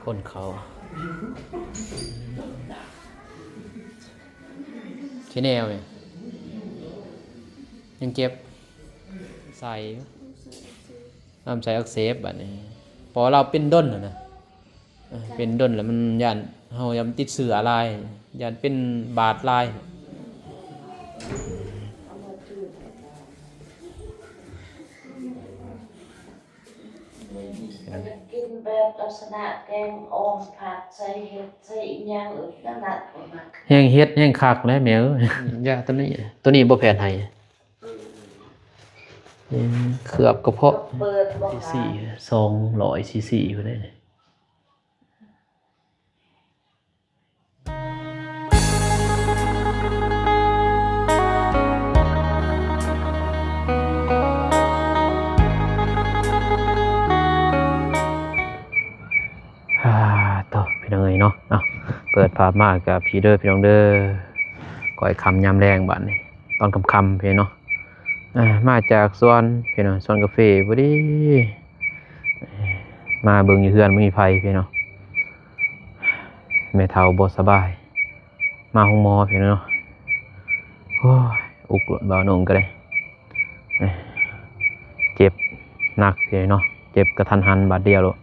ຄົນເຂົາ ຂີ້ແນວນີ້ຍັງເຈັບ ໃສ່ ລຳໄສ້ອັກເສບບັດນີ້ ເພາະວ່າລາວເປັນດົນຫັ້ນນະ ເອີ ເປັນດົນແລ້ວມັນຢ້ານເຮົາ ຢ້ານມັນຕິດເຊື້ອຫຼາຍ ຢ້ານເປັນບາດຫຼາຍ. ກິນແບບລັກສະນະແກງອ່ອມຜັກໃສ່ເຫັດໃສ່ອີ່ຫຍັງ ນັ້ນນະ ແຮງເຫັດແຮງຄັກແຫຼະແມ່ເອີຍ. ຢາຕົວນີ້ ຕົວນີ້ບໍ່ແພ້ນໄຫ້ ເອີ ເຂືອບກະເພາະ ເປີດບໍ່ ຊີຊີ ສອງຮ້ອຍຊີຊີພຸ້ນເດ້. ອ່າ ໂຕ ພີ່ນ້ອງເອີຍເນາະ ເອົາ ເປີດພາບມາກະພີ້ເດີ ພີ່ນ້ອງເດີ ກ້ອຍຄ່ຳຍາມແລງບາດນີ້ ຕອນຄ່ຳໆ ພີ່ນ້ອງເນາະ. ອ່າ ມາຈາກສວນ ພີ່ນ້ອງ ສວນກາເຟພໍດີ ມາເບິ່ງຢູ່ເຮືອນບໍ່ມີໃຜ ພີ່ນ້ອງ ແມ່ເຖົ້າບໍ່ສະບາຍ ມາໂຮງໝໍ ພີ່ນ້ອງເນາະ. ໂອ້ຍ ອຸກໂລດ ບ່າວນົງກໍໄດ້ ເຈັບໜັກ ພີ່ນ້ອງເນາະ ເຈັບກະທັນຫັນບາດດຽວໂລດ.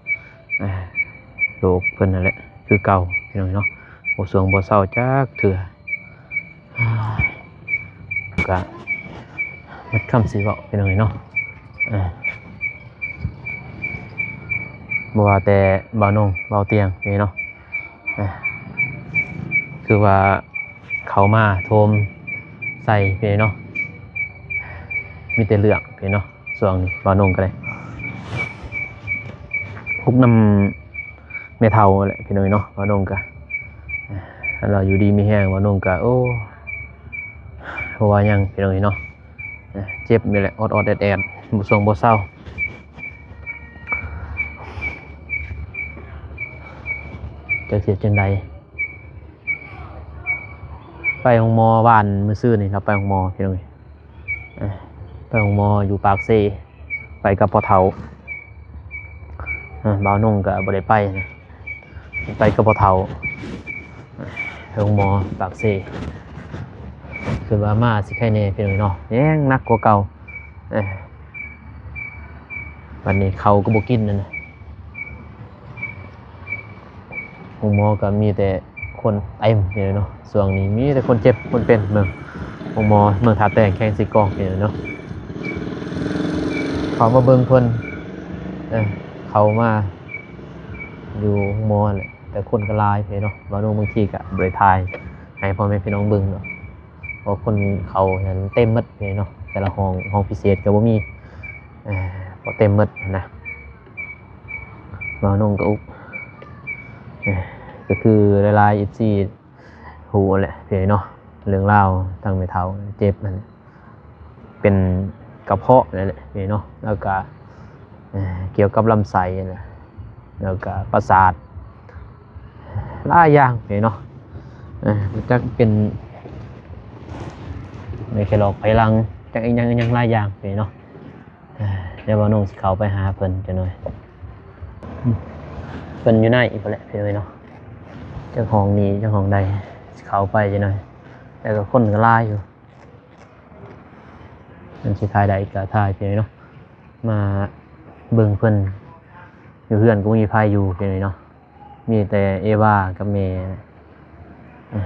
ໂລກເພິ່ນນັ້ນແຫຼະຄືເກົ່າ ພີ່ນ້ອງເນາະ ບໍ່ສ່ວງບໍ່ເຊົາຈັກເທື່ອ. ກະໝົດຄຳຊິເວົ້າ ພີ່ນ້ອງເອີຍເນາະ ເອີ ບໍ່ວ່າແຕ່ບ່າວນົງ ບ່າວຕຽງ ພີ່ນ້ອງເນາະ ເອີ ຄືວ່າເຂົ້າມາໂທມໃສ່ ພີ່ນ້ອງເນາະ ມີແຕ່ເລື່ອງ ພີ່ນ້ອງເນາະ. ຊ່ວງນີ້ບ່າວນົງກໍໄດ້ ທຸກນຳແມ່ເຖົ້າແຫຼະ ພີ່ນ້ອງເອີຍເນາະ. ບ່າວນົງກໍ ລາວຢູ່ດີມີແຮງ ບ່າວນົງກໍ ໂອ້ ບໍ່ວ່າຫຍັງ ພີ່ນ້ອງເອີຍເນາະ ເຈັບນີ້ແຫຼະ ອອດໆແອດໆ ບໍ່ສ່ວງບໍ່ເຊົາ ຈັກຊິເຮັດຈັ່ງໃດ. ໄປໂຮງໝໍວານມື້ຊືນນີ້ ລາວໄປໂຮງໝໍ ພີ່ນ້ອງເອີຍ ເອີ ໄປໂຮງໝໍຢູ່ປາກເຊ ໄປກັບພໍ່ເຖົ້າ ເອີ ບ່າວນົງກໍບໍ່ໄດ້ໄປນະ ໄປກັບພໍ່ເຖົ້າ ເອີ ໄປໂຮງໝໍປາກເຊ ຄືວ່າມາຊິໄຄແດ່ ພີ່ນ້ອງເນາະ ແຮງໜັກກວ່າເກົ່າ ເອີ ບັດນີ້ເຂົ້າກໍບໍ່ກິນນັ້ນນະ. ໂຮງໝໍກໍມີແຕ່ຄົນເຕັມຢູ່ເນາະ ຊ່ວງນີ້ມີແຕ່ຄົນເຈັບຄົນເປັນ ເບິ່ງໂຮງໝໍເມືອງທ່າແຕງ ແຂວງເຊກອງນີ້ເນາະ ເຂົ້າມາເບິ່ງເພິ່ນ ເອີ ເຂົ້າມາຢູ່ໂຮງໝໍແຫຼະ ແຕ່ຄົນກໍຫຼາຍເນາະ. ບ່າວນົງບາງທີກໍບໍ່ໄດ້ຖ່າຍໃຫ້ພໍ່ແມ່ພີ່ນ້ອງເບິ່ງເນາະ ເພາະຄົນເຂົ້ານັ້ນເຕັມໝົດເນາະ ແຕ່ລະຫ້ອງ ຫ້ອງພິເສດກໍບໍ່ມີ ເພາະເຕັມໝົດຫັ້ນນະ. ບ່າວນົງກໍອຸກ ກໍຄືຫຼາຍໆເອັຟຊີຮູ້ແຫຼະເນາະ ເລື່ອງລາວທາງແມ່ເຖົ້າເຈັບຫັ້ນ ເປັນກະເພາະນັ້ນແຫຼະເນາະ ແລ້ວກະ ເອີ ກ່ຽວກັບລຳໄສ້ຫັ້ນແຫຼະ ແລ້ວກະປະສາດ ຫຼາຍຢ່າງເນາະ ເອີ ຈັກເປັນໄມ້ໄຂ່ຫຼອກໄຜ່ຫຼັງ ຈັກອີ່ຫຍັງອີ່ຫຍັງຫຼາຍຢ່າງເນາະ. ດຽວບ່າວນົງຊິເຂົ້າໄປຫາເພິ່ນຈັກໜ່ອຍ ເພິ່ນຢູ່ໃນພຸ້ນແຫຼະພີ່ນ້ອງເນາະ ຈັກຫ້ອງນີ້ຈັກຫ້ອງໃດ ຊິເຂົ້າໄປຈັກໜ່ອຍ ແຕ່ກໍຄົນກໍຫຼາຍຢູ່ ມັນຊິຖ່າຍໄດ້ກໍຖ່າຍພີ່ນ້ອງເນາະ ມາເບິ່ງເພິ່ນ ຢູ່ເຮືອນກໍບໍ່ມີໃຜຢູ່ພີ່ນ້ອງເນາະ ມີແຕ່ເອວາກັບແມ່ ເອີ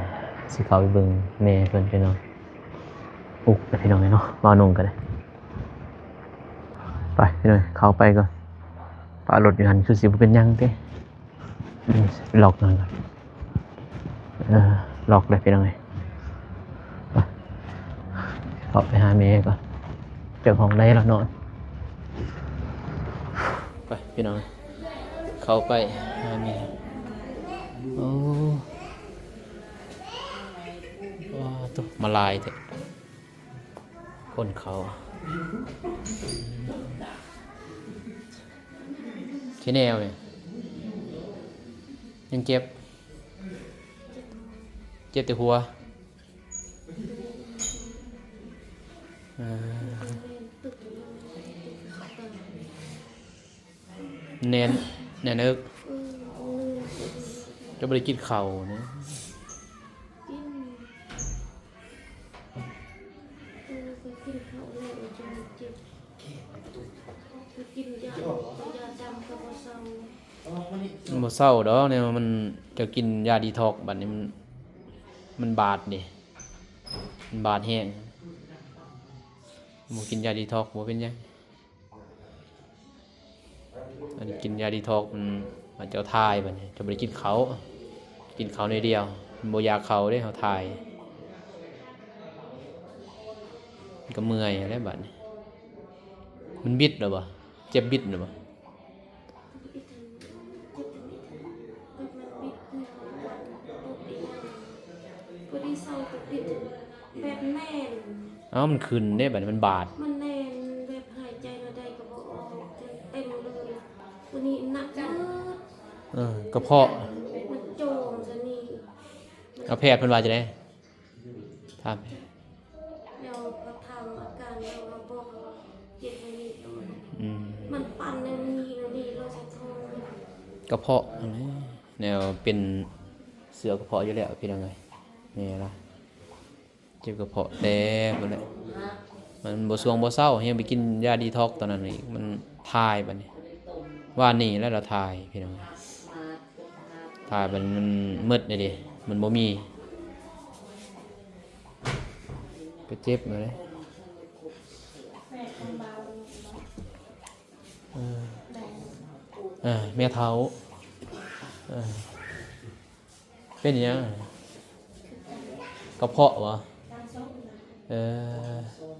ຊິເຂົ້າໄປເບິ່ງແມ່ເພິ່ນພີ່ນ້ອງ. ອຸກ ພີ່ນ້ອງເນາະ ບ່າວນົງກໍໄດ້ ໄປພີ່ນ້ອງ ເຂົ້າໄປກ່ອນ ປະລົດຢູ່ຫັ້ນຄືຊິບໍ່ເປັນຫຍັງຕິ ອືມ ລັອກນັ້ນກ່ອນ ເອີ ລັອກເລີຍພີ່ນ້ອງເອີຍ ໄປ ເຂົ້າໄປຫາແມ່ກ່ອນ ຈັກຫ້ອງໃດລະນອນ ໄປພີ່ນ້ອງ ເຂົ້າໄປຫາແມ່ ໂອ້ ວ້າ ໂຕ ມາຫຼາຍແທ້ ຄົນເຂົາ ຂີ້ແນວນີ້ຍັງເຈັບ ເຈັບແຕ່ຫົວ ເອີ ແໜ້ນ ແໜ້ນເອິກ ອືມ ກໍບໍ່ໄດ້ກິນເຂົ້ານີ້. ກິນ ເອີ ຂ້ອຍກິນເຂົ້າແລ້ວມັນຈຶ່ງເຈັບ. ຂ້ອຍກິນຢາ ຢາດຳກໍບໍ່ເຊົາ. ມັນບໍ່ເຊົາດອກ ແນວມັນ ເຈົ້າກິນຢາດີທັອກ ບັດນີ້ມັນ ມັນບາດເດ້ ມັນບາດແຮງ. ບໍ່ກິນຢາດີທັອກ ບໍ່ເປັນຫຍັງ. ອັນນີ້ກິນຢາດີທັອກ ມັນ ມັນເຈົ້າຖ່າຍ ບັດນີ້ເຈົ້າບໍ່ໄດ້ກິນເຂົ້າ ກິນເຂົ້າໜ້ອຍດຽວ ມັນບໍ່ຢາກເຂົ້າເດ້ ເຮົາຖ່າຍ ມັນກໍເມື່ອຍແລ້ວບັດນີ້. ມັນບິດແລ້ວບໍ່? ເຈັບບິດແລ້ວບໍ່? ເອົ້າ ມັນຂຶ້ນເດ້ ບັດນີ້ມັນບາດ ມັນແໜ້ນ ແບບຫາຍໃຈແນວໃດກໍບໍ່ອອກ ຈົນເຕັມເລີຍ. ໂຕນີ້ໜັກເບີດ ເອີ ກະເພາະ ມັນໂຈງຊະນີ້. ເອົາ ແພດເພິ່ນວ່າຈັ່ງໃດ? ຖາມ ແລ້ວກໍຖາມອາການ ແລ້ວກໍບອກວ່າເຈັບອັນນີ້ ອືມ ມັນປັ່ນແນວນີ້ ແນວນີ້ ລອດໃສ່ທ້ອງ ກະເພາະ ອັນນີ້ແນວເປັນເຊື້ອກະເພາະຢູ່ແລ້ວ ພີ່ນ້ອງເອີຍ. ແມ່ລະເຈັບກະເພາະແຕ່ພຸ້ນແຫຼະ ມັນບໍ່ຊ່ວງບໍ່ເຊົາ ແຮງໄປກິນຢາດີທັອກຕອນນັ້ນອີກ ມັນຖ່າຍບັດນີ້. ວານນີ້ແຫຼະລາວຖ່າຍ ພີ່ນ້ອງເອີຍ. ຖ້າມັນ ມັນໝົດແລ້ວເດ້ ມັນບໍ່ມີ ກໍເຈັບຫັ້ນແຫຼະ. ເອີ ເອີ ແມ່ເຖົ້າ ເອີ ເປັນຫຍັງ? ກະເພາະບໍ? ເອີ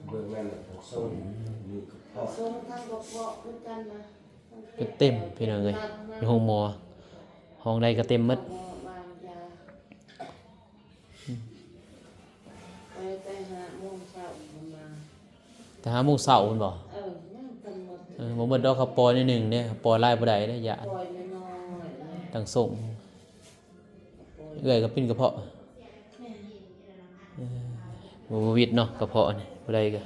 ເບິ່ງນັ້ນນະ ທັງຊົງ ມີກະເພາະ ຊົງທັງກະເພາະຄືກັນນະ. ເຕັມ ພີ່ນ້ອງເອີຍ ຢູ່ໂຮງໝໍ ຫ້ອງໃດກໍເຕັມໝົດ. ໄປແຕ່ຫ້າໂມງເຊົ້າມາ ແຕ່ຫ້າໂມງເຊົ້າພຸ້ນບໍ? ເອີ ຍັງທັນໝົດ ເອີ ບໍ່ໝົດດອກ ເຂົາປ່ອຍໜ້ອຍໜຶ່ງເດ້ ປ່ອຍຫຼາຍບໍ່ໄດ້ເດ້ ຢ້ານ ປ່ອຍນ້ອຍໆ ຕັ້ງຊົງ. ເອື້ອຍກໍເປັນກະເພາະ ແມ່ນ ເອີ ບໍ່ ບໍ່ຫວິດເນາະ ກະເພາະນີ້ ຜູ້ໃດກໍ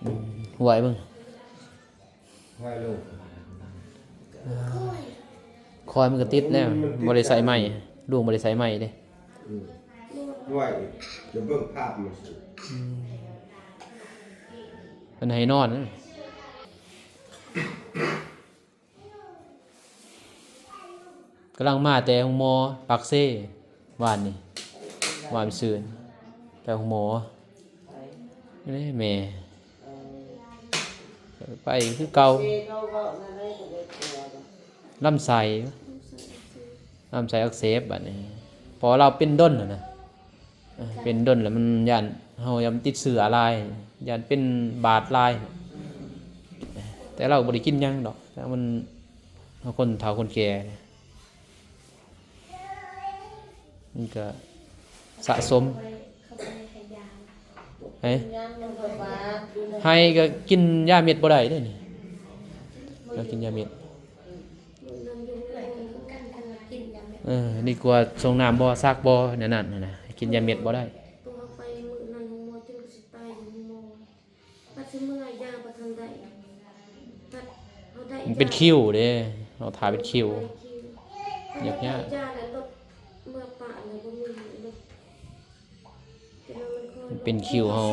ອືມ ຫວຍເບິ່ງ ຫວຍລູກ ຄອຍມັນກໍຕິດແລ້ວ ບໍ່ໄດ້ໃສ່ໄມ້ ລຸງບໍ່ໄດ້ໃສ່ໄມ້ເດ້ ອືມ ຫວຍ ຈະເບິ່ງພາບມັນ ອືມ ເພິ່ນໃຫ້ນອນ. ກຳລັງມາແຕ່ໂຮງໝໍປາກເຊ ວານນີ້ ວານຊືນ ໄປໂຮງໝໍ ແມ່ ໄປຄືເກົ່າ ລຳໄສ້ ລຳໄສ້ອັກເສບບັດນີ້ ເພາະວ່າລາວເປັນດົນຫັ້ນນະ. ເອີ ເປັນດົນແລ້ວມັນຢ້ານ ເຮົາຢ້ານຕິດເຊື້ອຫຼາຍ ຢ້ານເປັນບາດຫຼາຍ ແຕ່ລາວບໍ່ໄດ້ກິນຫຍັງດອກ ແຕ່ມັນ ເຮົາຄົນເຖົ້າຄົນແກ່ ມັນກໍສະສົມ ໄຫ້ ໄຫ້ກໍກິນຢາເມັດບໍ່ໄດ້ເດ້ນີ້ ລາວກິນຢາເມັດ. ເອີ ດີກວ່າສົ່ງນ້ຳບໍ່ ສັກບໍ່ ແນວນັ້ນຫັ້ນນະ ກິນຢາເມັດບໍ່ໄດ້ ໂຕເຮົາໄປມື້ນັ້ນໂຮງໝໍຈົນຊິຕາຍຢູ່ໂຮງໝໍ ບັດຊິເມື່ອຢາບໍ່ທັນໄດ້ ບັດເຮົາໄດ້ ມັນເປັນຄິວເດ້ ເຮົາຖ້າເປັນຄິວ ຍາກໆ ຢາແລ້ວລົດເມື່ອປະແລ້ວບໍ່ມີລົດ ເປັນຄິວເຮົາ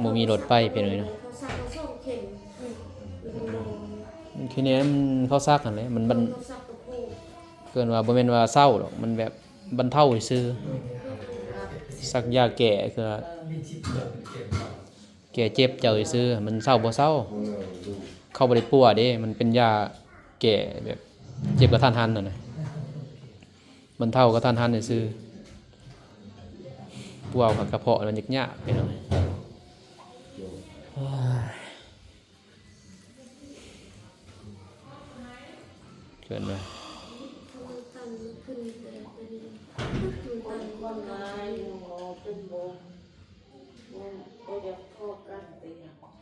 ບໍ່ມີລົດໄປ ເປັນຫຍັງເນາະ ເຂົາສັກມາສອງເຂັມ ອືມ ຄືແນວເຂົາສັກຫັ້ນແຫຼະ ມັນບັນ ເອີ້ນວ່າບໍ່ແມ່ນວ່າເຊົາດອກ ມັນແບບບັນເທົາຊື່ໆ ສັກຢາແກ້ ຄືວ່າແກ້ເຈັບເຈົ້າຊື່ໆ ມັນເຊົາບໍ່ເຊົາ ເຂົາບໍ່ໄດ້ປົວເດ້ ມັນເປັນຢາແກ້ແບບເຈັບກະທັນຫັນຫັ້ນນະ. ບັນເທົາກະທັນຫັນຊື່ໆ ປວດກະເພາະມັນຍາກໆ ພີ່ນ້ອງ ເອີຍ ເກີນໄປ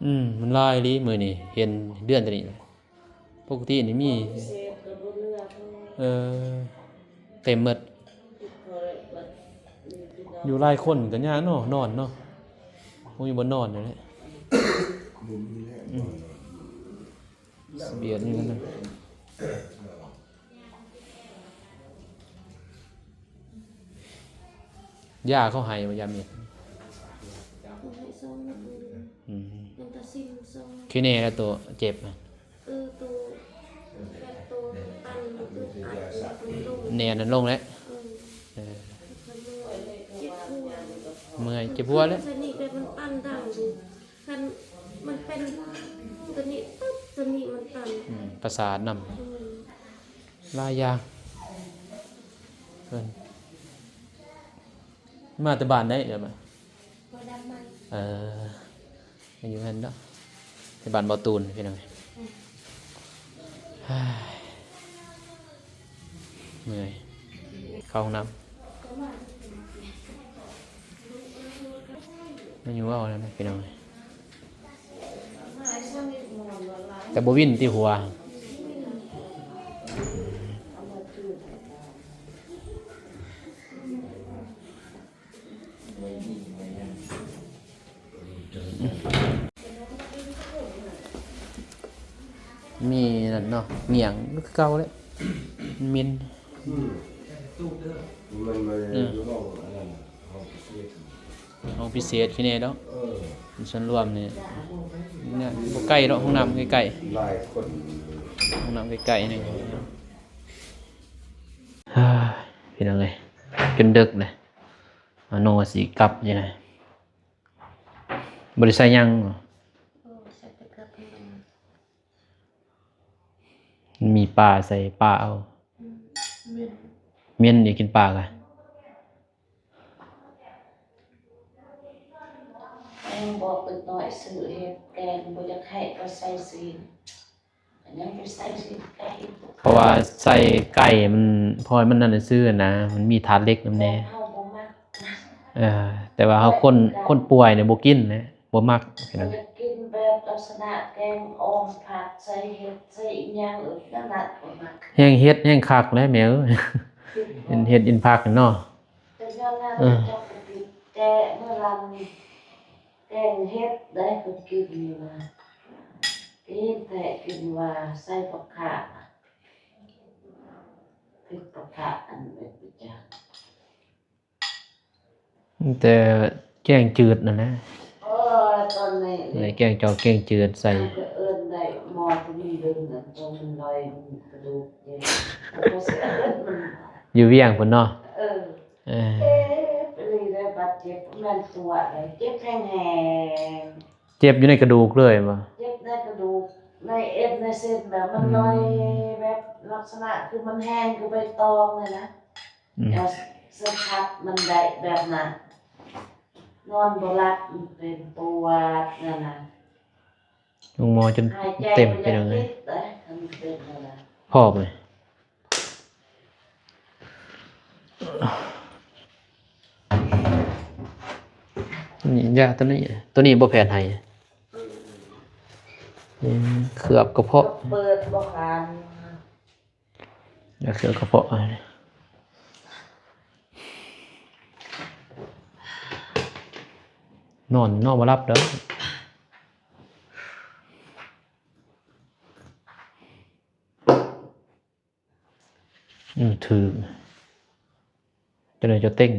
ອືມ ມັນຫຼາຍອີ່ຫຼີ ມື້ນີ້ເຫັນເດືອນໂຕນີ້ ປົກກະຕິນີ້ມີ ເອີ ເຕັມໝົດ ຢູ່ຫຼາຍຄົນກໍຍາກເນາະ ນອນເນາະ ບໍ່ມີບ່ອນນອນນີ້ແຫຼະ ອືມ ສະບຽນນີ້ນະ. ຢາເຂົາໃຫ້ບໍ່ ຢາເມັດ? ເຂົາໃຫ້ຊອງໜຶ່ງ. ອືມ ເປັນຕາຊິມຊອງ. ຄືແນ່ແລ້ວໂຕເຈັບນະ? ເອີ ໂຕແບບໂຕຕັນ ແໜ້ນລົງແລ້ວ. ເອີ ເອີ ເຈັບຫົວ ເມື່ອຍ ເຈັບຫົວແລ້ວ. ຊະນິດແບບມັນຕັນດັງຢູ່ ຄັນມັນເປັນຕົວນີ້ປຶບ ຕົວນີ້ມັນຕັນ. ອືມ ປະສາດນຳ. ອືມ ຫຼາຍຢ່າງ. ເພິ່ນມາແຕ່ບ້ານໃດເດີ? ເອີ ມາຢູ່ຫັ້ນເນາະ ແຕ່ບ້ານບໍ່ຕູນ ພີ່ນ້ອງ. ເມື່ອຍ ເຂົ້າຫ້ອງນ້ຳ ມາຢູ່ເວົ້າແລ້ວນະ ພີ່ນ້ອງ. ແຕ່ບໍ່ວິນຕິຫົວ? ມີນັ້ນເນາະ ຫງຽງຄືເກົ່າແຫຼະ ມັນມິນ. ອືມ ມັນມາ ອືມ ຢູ່ຫ້ອງອັນນັ້ນນະ ຫ້ອງພິເສດ ຫ້ອງພິເສດຄືແນ່ເນາະ. ເອີ ສ່ວນລວມນີ້ ນີ້ບໍ່ໄກດອກ ຫ້ອງນ້ຳໃກ້ໆ ຫຼາຍຄົນ ຫ້ອງນ້ຳໃກ້ໆ ນີ້. ເອີ ພີ່ນ້ອງເອີຍ ຈົນເດິກແລ້ວ. ອາໂນວ່າຊິກັບຢູ່ນະ ບໍ່ໄດ້ໃສ່ຫຍັງ. ໂອ້ ໃສ່ແຕ່ເກືອບ ມັນມີປາໃສ່ປາເອົາ. ອືມ ເໝັນ ເໝັນອີກ ກິນປາກະ. ເອີ ບອກເດັກນ້ອຍຊື້ເຫັດແກງ ບໍ່ຢາກໃຫ້ກໍໃສ່ຊີ້ນ. ເພາະວ່າໃສ່ໄກ່ມັນ ເພາະວ່າມັນນັ້ນຊື່ນະ ມັນມີທາດເຫຼັກນຳແດ່. ເຮົາບໍ່ມັກ ເອີ ແຕ່ວ່າເຮົາຄົນ ຄົນປ່ວຍນີ້ບໍ່ກິນນະ ບໍ່ມັກ. ກິນແບບລັກສະນະແກງອ່ອມຜັກ ໃສ່ເຫັດ ໃສ່ອີ່ຫຍັງນັ້ນນະ ບໍ່ມັກ. ແຮງເຫັດແຮງຄັກແຫຼະແມ່ເອີຍ ເຫັນເຫັດເຫັນຜັກເນາະ. ແຕ່ຍ້ອນນັ້ນ ເອີ ເຈົ້າກໍຕິດແຕ່ເມື່ອລຳ ແກງເຫັດໄດ້ ເພິ່ນກິນຢູ່ນະ ກິນແທ້ ກິນວ່າໃສ່ປາກຂາ ເຜັດປາກຂາ ອັນເປັນປະຈຳ ແຕ່ແກງຈືດນັ້ນແຫຼະ. ໂອ້ຍ ຕອນນີ້ ແກງຈອກແກງຈືດໃສ່ ເອີ້ນໄດ້ໝໍ້ ຕົວນີ້ດຶງ ອັນຕົວມັນລອຍ ກະດູກເຈັບ ຢູ່ວຽງພຸ້ນເນາະ. ເອີ ເອີ ເຈັບອີ່ຫຼີເດ້ ບາດເຈັບ ແມ່ນຕົວເດ້ ເຈັບແຮງໆ. ເຈັບຢູ່ໃນກະດູກເລີຍບໍ່? ເຈັບໃນກະດູກ ໃນເອັນ ໃນເສັ້ນ ແບບມັນ ອືມ ລອຍ ແບບລັກສະນະຄືມັນແຮງຄືໃບຕອງນີ້ນະ. ອືມ ແລ້ວສະພັດມັນໄດ້ແບບນັ້ນ ນອນບໍ່ຫຼັບ ມັນເປັນປວດນັ້ນນະ. ໂຮງໝໍຈົນເຕັມ ພີ່ນ້ອງເອີຍ. ພໍ້ບໍ່? ນີ້ ຢາຕົວນີ້ ຕົວນີ້ບໍ່ແພດໃຫ້ ເອີ ເຄືອບກະເພາະ ເປີດບໍ່ທັນ. ຢາເຄືອບກະເພາະ ນອນ ນອນບໍ່ຫຼັບເດີ. ອືມ ຖືກ ຈະໄດ້ຈະເຕັງ.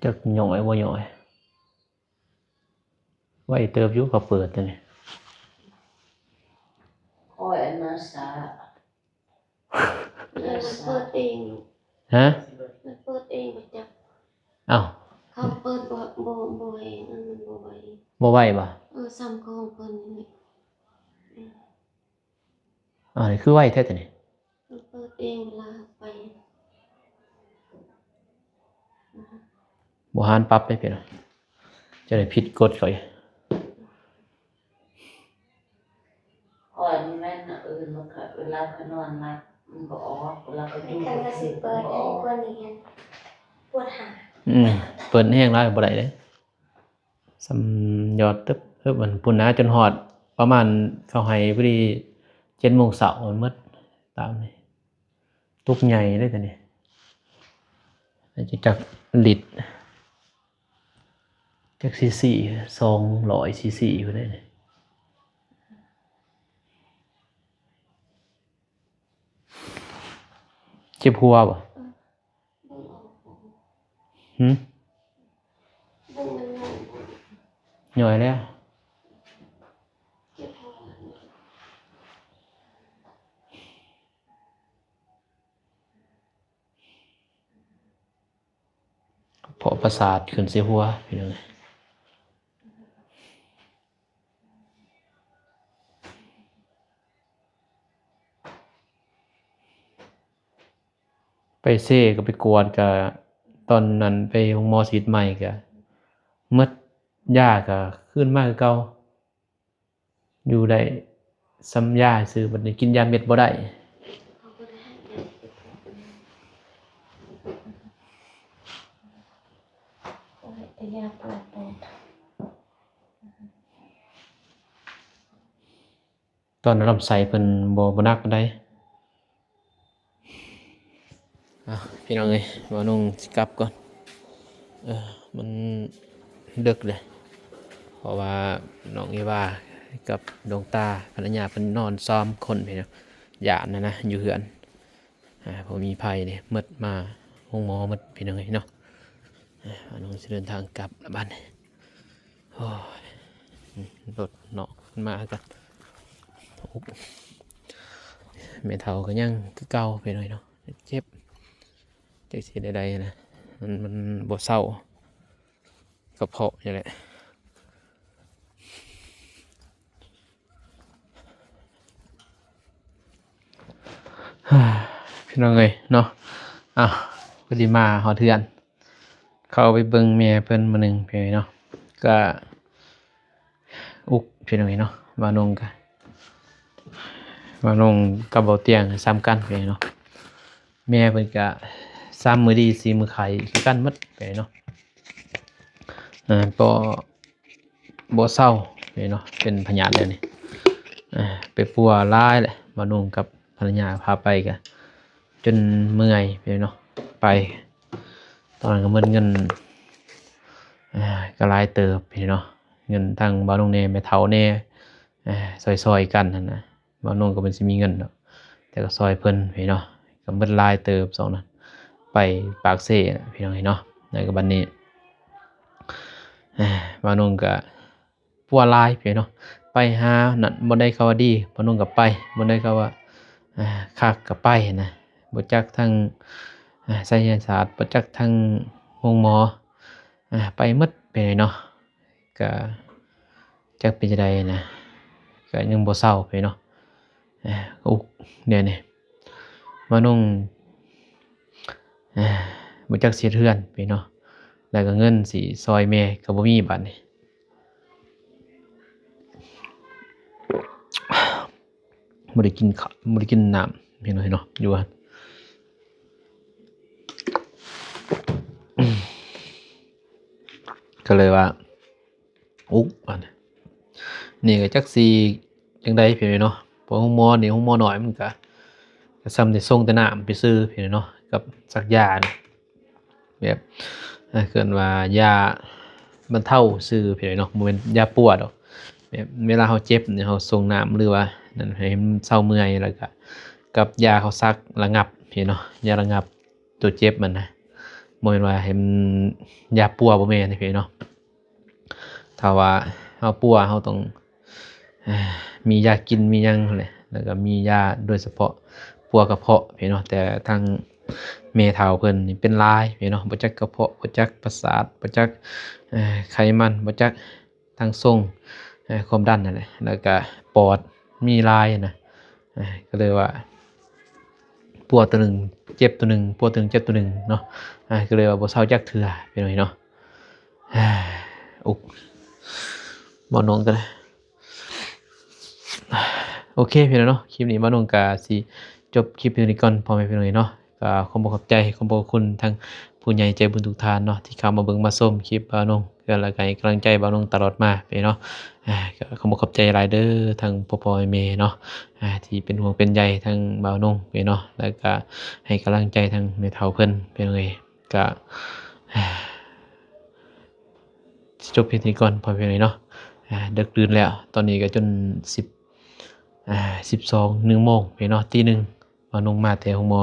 ຈັກຍ້ອຍບໍ່ຍ້ອຍ. ໄວເຕີບຢູ່ ເຂົາເປີດຕົວນີ້. ຂ້ອຍອັນນັ້ນສາ ມັນເປີດເອງ. ຮະ? ມັນເປີດເອງ ບໍ່ຈັກ. ອ້າວ ເຂົາເປີດບໍ່ ບໍ່ ບໍ່ແຮງ ອັນມັນບໍ່ໄວ. ບໍ່ໄວບໍ່? ເອີ ສ່ຳຂອງເພິ່ນນີ້. ອ້າວ ນີ້ຄືໄວແທ້ຕົວນີ້. ມັນເປີດເອງເວລາເຮົາໄປ ບໍ່ຫານປັບເດ້ພີ່ນ້ອງ ຈະໄດ້ຜິດກົດເຂົາອີກ. ຂ້ອຍນີ້ແມ່ນອື່ນ ເວລາຂ້ອຍນອນຫຼັບມັນບໍ່ອອກ ເວລາຂ້ອຍຢູ່ ຄັນວ່າຊິເປີດແຮງກວ່ານີ້ ປວດຫາ. ອືມ ເປີດແຮງຫຼາຍບໍ່ໄດ້ເດ້. ສ່ຳຍອດຕຶບ ເອີ ພຸ້ນນະ ຈົນຮອດປະມານເຂົາໃຫ້ພໍດີເຈັດໂມງເຊົ້າ ມັນໝົດຕາມນີ້. ຕຸກໃຫຍ່ເດ້ຕົວນີ້. น่าจะจักลิตร จักซีซี สองร้อยซีซีพุ้นเด้ เจ็บหัวบ่ หึ ย่อยแล้ว เพาะประสาทขึ้นใส่หัว พี่น้อง ไปเซก็ไปกวด ก็ตอนนั้นไปโรงหมอฉีดไหมก็หมด ยาก็คืนมาคือเก่า อยู่ได้ส่ำยาซื่อ บัดนี้กินยาเม็ดบ่ได้ ตอนนั้นลำไส้เพิ่นบ่ บ่หนักปานใด อ่ะ พี่น้องเอ้ย บ่าวนุ่งสิกลับก่อน เออ มันดึกเลย เพราะว่าน้องเอวากับดวงตาภรรยาเพิ่นนอนสามคน พี่น้อง ย่านนั่นนะ อยู่เฮือน อ่า บ่มีไผเด้ หมดมาโรงหมอหมด พี่น้องเอ้ยเนาะ อ่า บ่าวนุ่งสิเดินทางกลับละบัดนี้ โอ้ย รถเนาะ มันมาคือกัน อุ๊บ แม่เฒ่าก็ยังคือเก่าไปหน่อยเนาะ เจ็บ จักสิได้ใดนะ มัน มันบ่เซา กระเพาะนี่แหละ พี่น้องเอ้ยเนาะ อ้าว พอดีมาฮอดเฮือน เข้าไปเบิ่งแม่เพิ่นมื้อหนึ่งพี่น้องเนาะ ก็อุกพี่น้องเนาะ บ่าวนุ่งก็ บ่าวนุ่งกับบ่าวเตียงซ้ำกันพี่น้องเนาะ แม่เพิ่นก็สามมื้อดีสี่มื้อไข้คือกันหมดพี่น้องเนาะ เอ่อ บ่ บ่เซาพี่น้องเนาะ เป็นพยาธิแล้วนี่ เอ่อ ไปปัวหลายแหละ บ่าวนุ่งกับภรรยาพาไปก็ จนเมื่อยไปเนาะ ไป ตอนนั้นก็หมดเงิน อ่า ก็หลายเติบพี่เนาะ เงินทั้งบ่าวนุ่งแหน่ แม่เฒ่าแหน่ อ่า ซอยๆ กันหั้นนะ บ่าวนุ่งก็บ่สิมีเงินดอก แต่ก็ซอยเพิ่นพี่เนาะ ก็หมดหลายเติบช่วงนั้น ไปปากเซนะพี่น้องเนาะ แล้วก็บัดนี้ อ่า บ่าวนุ่งก็ ปัวหลายพี่เนาะ ไปหานั่น บ่อนใดเขาว่าดี บ่าวนุ่งก็ไป บ่อนใดเขาว่า อ่า คักก็ไปนะ บ่จักทาง อ่า ไสยศาสตร์ บ่จักทางโรงหมอ อ่า ไปหมดพี่เนาะ ก็จักเป็นจั่งใดนะ ก็ยังบ่เซาพี่เนาะ อ่า อุก เดี๋ยวนี้ บ่าวนุ่ง อ่า บ่จักสิเฮ็ดเฮือนพี่เนาะ แล้วก็เงินสิซอยแม่ก็บ่มีบัดนี้ บ่ได้กินข้าว บ่ได้กินน้ำพี่น้องเนาะ อยู่หั่น ก็เลยว่า อุ๊บ อันนี้ นี่ก็จักสิจั่งใดพี่น้องเนาะ เพราะโรงหมอนี่ โรงหมอน้อยมันก็ ก็ส่ำแต่ส่งแต่น้ำไปซื่อพี่น้องเนาะ กับซักยานี่ แบบ เอ่อ เอิ้นว่ายาบรรเทาซื่อพี่น้องเนาะ บ่แม่นยาปัวดอก แบบเวลาเฮาเจ็บนี่ เฮาส่งน้ำ หรือว่านั่น ให้มันเซาเมื่อย แล้วก็กับยาเขาซักระงับพี่น้องเนาะ ยาระงับตัวเจ็บมันนะ บ่แม่นว่าให้มันยาปัว บ่แม่นพี่น้องเนาะ ถ้าว่าเฮาปัว เฮาต้อง เอ่อ มียากิน มีหยังหั้นแหละ แล้วก็มียาโดยเฉพาะปัวกระเพาะพี่น้องเนาะ แต่ทางแม่เฒ่าเพิ่นนี่เป็นหลายพี่น้องเนาะ บ่จักกระเพาะ บ่จักประสาท บ่จัก เอ่อ ไขมัน บ่จักทางส่ง เอ่อ ความดันนั่นแหละ แล้วก็ปอดมีหลายนะ เอ่อ ก็เลยว่า ปัวตัวหนึ่ง เจ็บตัวหนึ่ง ปัวตัวหนึ่ง เจ็บตัวหนึ่งเนาะ เอ่อ ก็เลยว่าบ่เซาจักเทื่อพี่น้องเนาะ เอ่อ อุ๊บ บ่าวนุ่งก็ได้ โอเคพี่น้องเนาะ คลิปนี้บ่าวนุ่งก็สิจบคลิปเพียงนี้ก่อน พ่อแม่พี่น้องเนาะ ก็ขอบคุณ ขอบใจ ขอบพระคุณทางผู้ใหญ่ใจบุญทุกท่านเนาะ ที่เข้ามาเบิ่งมาชมคลิปบ่าวนุ่ง แล้วก็ให้กำลังใจบ่าวนุ่งตลอดมาพี่น้องเนาะ อ่า ก็ขอบคุณ ขอบใจหลายเด้อ ทางพ่อๆ แม่ๆ เนาะ อ่า ที่เป็นห่วงเป็นใยทางบ่าวนุ่งพี่น้องเนาะ แล้วก็ให้กำลังใจทางแม่เฒ่าเพิ่นพี่น้องเอ้ย ກະ ຈະຈົບພຽງເທົ່ານີ້ກ່ອນ ພໍ່ແມ່ພີ່ນ້ອງເນາະ. ອ່າ ເດິກຕື່ນແລ້ວ ຕອນນີ້ກໍຈົນສິບ ອ່າ ສິບສອງ ໜຶ່ງໂມງພີ່ນ້ອງ ຕີໜຶ່ງ ບ່າວນົງມາແຕ່ໂຮງໝໍ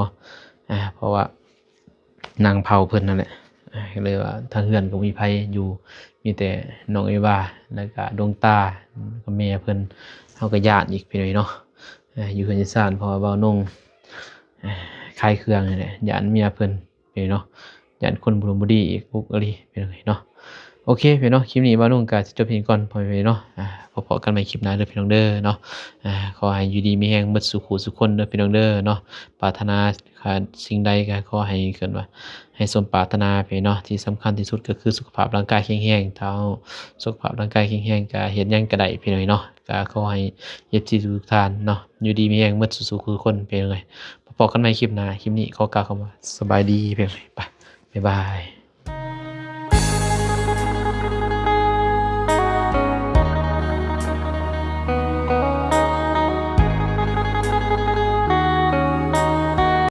ອ່າ ເພາະວ່ານາງເຜົາເພິ່ນນັ້ນແຫຼະ ອ່າ ກໍເລີຍວ່າທາງເຮືອນກໍບໍ່ມີໃຜຢູ່ ມີແຕ່ນ້ອງເອວາ ແລ້ວກໍດວງຕາ ແລ້ວກໍແມ່ເພິ່ນ ເຮົາກໍຢ້ານອີກພີ່ນ້ອງເນາະ ອ່າ ຢູ່ເຮືອນຢູ່ຊານ ເພາະວ່າບ່າວນົງ ອ່າ ຂາຍເຄື່ອງນີ້ແຫຼະ ຢ້ານເມຍເພິ່ນ ພີ່ນ້ອງເນາະ ຢ້ານຄົນບໍ່ລົມບໍ່ດີອີກ ອຸກອີ່ຫຼີພີ່ນ້ອງເອີຍເນາະ. ໂອເຄພີ່ນ້ອງ ຄລິບນີ້ບ່າວນົງກໍຊິຈົບພຽງກ່ອນ ພໍ່ແມ່ພີ່ນ້ອງເນາະ. ອ່າ ພໍ້ກັນໃໝ່ຄລິບໜ້າເດີພີ່ນ້ອງເດີເນາະ. ອ່າ ຂໍໃຫ້ຢູ່ດີມີແຮງເບິດສູ່ຜູ້ສູ່ຄົນເດີພີ່ນ້ອງເດີເນາະ. ປາດຖະໜາ ອ່າ ສິ່ງໃດກໍຂໍໃຫ້ ເອີ້ນວ່າ ໃຫ້ສົມປາດຖະໜາພີ່ນ້ອງເນາະ. ທີ່ສຳຄັນທີ່ສຸດກໍຄືສຸຂະພາບຮ່າງກາຍແຂງແຮງ. ຖ້າເຮົາສຸຂະພາບຮ່າງກາຍແຂງແຮງ ກໍເຮັດຫຍັງກໍໄດ້ພີ່ນ້ອງເນາະ. ກໍຂໍໃຫ້ເອັຟຊີທຸກໆທ່ານເນາະ ຢູ່ດີມີແຮງເບິດສູ່ຜູ້ສູ່ຄົນພີ່ນ້ອງເອີຍ. ພໍ້ກັນໃໝ່ຄລິບໜ້າ ຄລິບນີ້ຂໍກ່າວຄຳວ່າສະບາຍດີພີ່ນ້ອງເອີຍ. ໄປ ບາຍບາຍ.